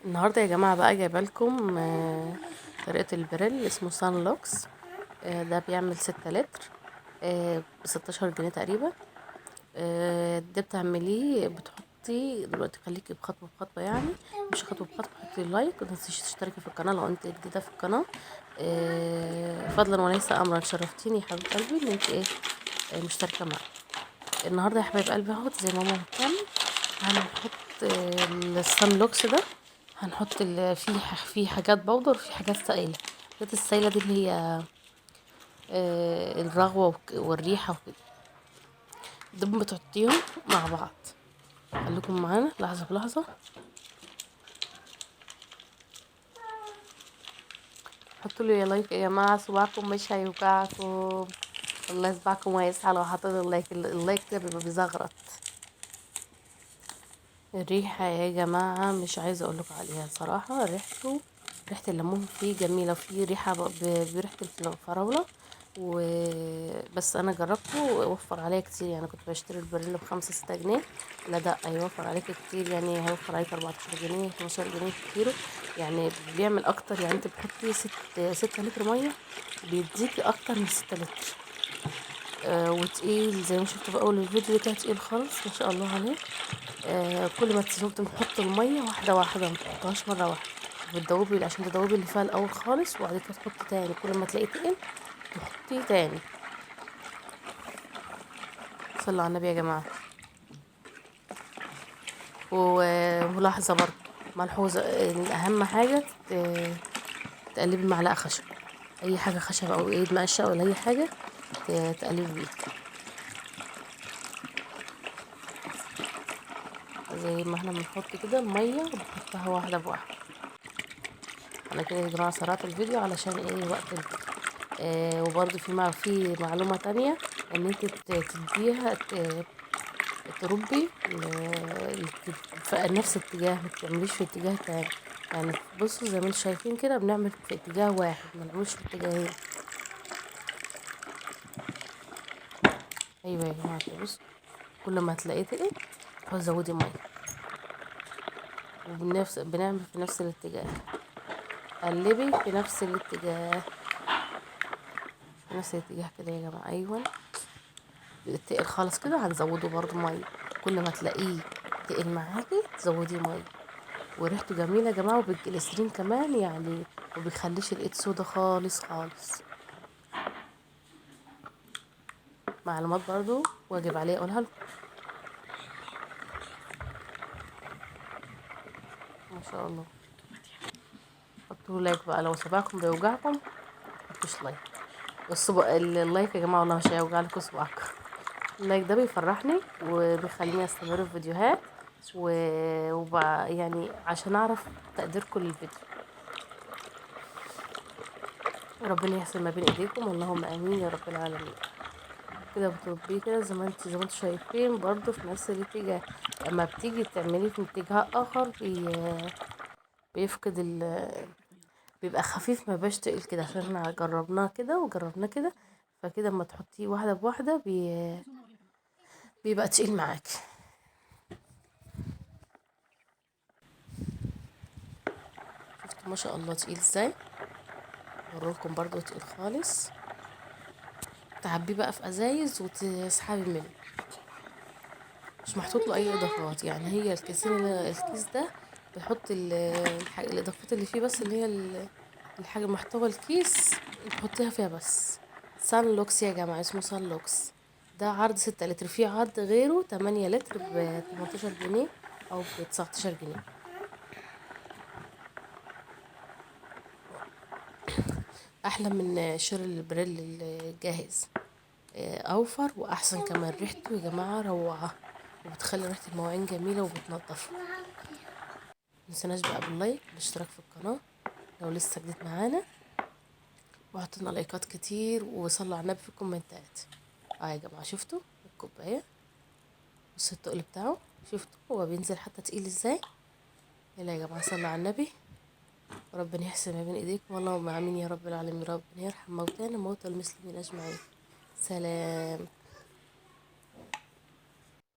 النهارده يا جماعة بقى جايبه لكم طريقه البريل اسمه سانلوكس. ده بيعمل 6 لتر ب16 جنيه تقريبا. ده بتعمليه، بتحطي دلوقتي، خليكي بخطوة بخطوة، يعني مش خطوة بخطوة. حطي like ومتنسيش تشتركي في القناة لو انت جديدة في القناة، فضلا وليس امرا. شرفتيني يا حبيبه قلبي ان انت ايه مشتركة معايا النهارده يا حبايب قلبي. اهوت زي ماما بتعمل، هنحط السانلوكس ده، هنحط في حاجات بودر وفي حاجات سائله. الحاجات السائلة دي اللي هي الرغوه والريحه وكده، دول بتحطيهم مع بعض. خليكم معانا لحظة بلحظة. حطوا لي like يا جماعة، صباعكم مش هيوجعكم والله، صباعكم هيصحى لو حطيتوا ال like. ال like ده بيبقى بيزغرط. الريحة يا جماعة مش عايزة اقولكم عليها صراحة، ريحته ريحة الليمون فيه جميلة، فيه ريحة بريحة الفراولة وبس. انا جربته ووفر عليا كتير، يعني كنت بشتري البريل ب5 6 جنيه، لا ده هيوفر عليك كتير، يعني هيوفر عليك 14 جنيه 12 جنيه في الكيلو، يعني بيعمل اكتر. يعني انت بتحطي 6 لتر مية بيديكي اكتر من 6 لتر. وتقيل زي ما شفتوا في اول الفيديو كده، تقيل خالص ما شاء الله عليه. كل ما تسيبوا تحط المية واحدة واحدة، ما تحطهاش مرة واحدة، بتدوبي عشان تدوبي اللي فيها الاول خالص، وبعد كده تحطي تاني. كل ما تلاقي تقل تحطي تاني. صلوا على النبي يا جماعة. وملاحظة برضه ملحوظة، اهم حاجة تقلبي معلقه خشب، اي حاجة خشب او ايد مقشه ولا اي حاجة تقلبي بيها زي ما احنا بنحط كده المية، بنحطها واحدة بواحدة. انا كده يا جماعة سرعت الفيديو علشان ايه وقت الفيديو. وبرده في معلومة تانية، ان انت تديها تربي في نفس اتجاه، ما تعمليش في اتجاه تاني. يعني بصوا زي ما انتم شايفين كده بنعمل في اتجاه واحد، ما نعملش في اتجاهين. ايوه يا جماعة، بصوا كل ما تلاقيه تقل زودي مية، وبنفس بنعمل في نفس الاتجاه، قلبي في نفس الاتجاه، في نفس الاتجاه كده يا جماعة. ايوه تقل خالص كده هنزوده برضو مية، كل ما تلاقيه تقل معاكي تزوديه مية. وريحته جميلة يا جماعة، وبالجليسرين كمان، يعني ما بيخليش الايد سودا خالص خالص. معلومات برضو واجب عليا اقولها لكم. ما شاء الله. حطوا like بقى لو صباعكم بيوجعكم، ما تحطوش like. ال like يا جماعة والله مش هيوجع لكم صباعكم. ال like ده بيفرحني وبيخليني استمر في فيديوهات يعني عشان اعرف تقديركم للفيديو. ربنا يحسن ما بين ايديكم، اللهم امين يا رب العالمين. كده بتربيه كده زي ما انتوا شايفين برضو في نفس الاتجاه. لما بتيجي تعمليه في اتجاه اخر بيفقد بيبقى خفيف، ما بقاش تقيل كده، عشان احنا جربناه كده وجربناه كده، فكده اما تحطيه واحدة بواحدة بيبقى تقيل معاكي. شفتوا ما شاء الله تقيل ازاي؟ اوريكم برضو تقيل خالص. تعبيه بقى في ازايز وتسحبي منه، مش محطوط له اي اضافات. يعني هي الكيسين الكيس ده بيحط الاضافات اللي فيه بس، اللي هي الحاجة محتوى الكيس تحطيها فيها بس. سانلوكس يا جماعة، اسمه سانلوكس. ده عرض 6 لتر، في عرض غيره 8 لتر ب18 جنيه او ب19 جنيه. احلى من شراء البريل الجاهز، اوفر واحسن كمان. ريحته يا جماعة روعه، وبتخلي ريحه المواعين جميلة وبتنضفها. متنسوناش بقى بال like والاشتراك في القناة لو لسه جديد معانا، وحطوا لنا لايكات كتير، وصلوا على النبي في الكومنتات. يا جماعة شفتوا الكوباية، بصوا التقل بتاعه، شفتوا هو بينزل حتى تقيل ازاي. يلا يا جماعة صلوا على النبي، وربنا يحسن ما بين ايديكم، اللهم امين يا رب العالمين. ربنا يرحم موتانا وموتى المسلمين اجمعين. سلام.